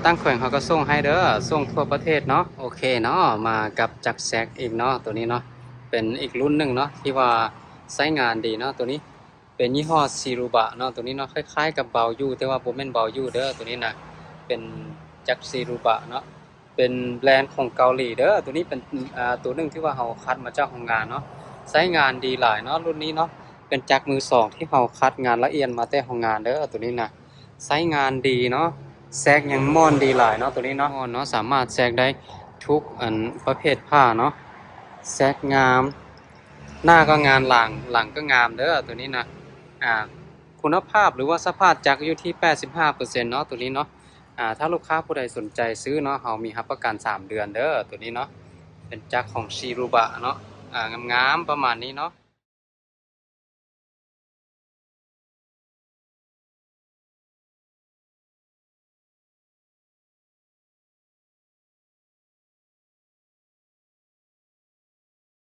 ຕ່າງແຂວງເຮົາກໍສົ່ງໃຫ້ເດີ ສົ່ງທົ່ວປະເທດເນາະ. ໂອເຄເນາະ ມາກັບຈັກແຊກອີກເນາະ ໂຕນີ້ເນາະ ເປັນອີກລຸ້ນໜຶ່ງເນາະ ທີ່ວ່າໃຊ້ງານດີເນາະ. ໂຕນີ້ເປັນຍີ່ຫໍ້ຊີຣູບະເນາະ ໂຕນີ້ເນາະ ຄ້າຍໆກັບເບົາຢູ ແຕ່ວ່າບໍ່ແມ່ນເບົາຢູເດີ ໂຕນີ້ນະ ເປັນຈັກຊີຣູບະເນາະ ເປັນແບຣນຂອງເກົາຫຼີເດີ. ໂຕນີ້ເປັນ ອ່າ ໂຕໜຶ່ງທີ່ວ່າເຮົາຄັດມາຈາກໂຮງງານເນາະ ໃຊ້ງານດີຫຼາຍເນາະ ລຸ້ນນີ້ເນາະ ເປັນຈັກມືສອງທີ່ເຮົາຄັດງານລະອຽດມາແຕ່ໂຮງງານເດີ ໂຕນີ້ນະ. ໃຊ້ງານດີເນາະ ແຊກຍັງມ່ອນດີຫຼາຍເນາະ ໂຕນີ້ເນາະ ມ່ອນເນາະ ສາມາດແຊກໄດ້ທຸກອັນປະເພດຜ້າເນາະ. ແຊກງາມ ໜ້າກໍງາມ ຫຼັງ ຫຼັງກໍງາມເດີ ໂຕນີ້ນະ. ອ່າ ຄຸນນະພາບ ຫຼືວ່າສະພາບຈັກຢູ່ທີ່ແປດສິບຫ້າເປີເຊັນເນາະ ໂຕນີ້ເນາະ. ອ່າ ຖ້າລູກຄ້າຜູ້ໃດສົນໃຈຊື້ເນາະ ເຮົາມີຮັບປະກັນສາມເດືອນເດີ ໂຕນີ້ເນາະ. ເປັນຈັກຂອງຊີຣູບະເນາະ ອ່າ ງາມໆ ປະມານນີ້ເນາະ.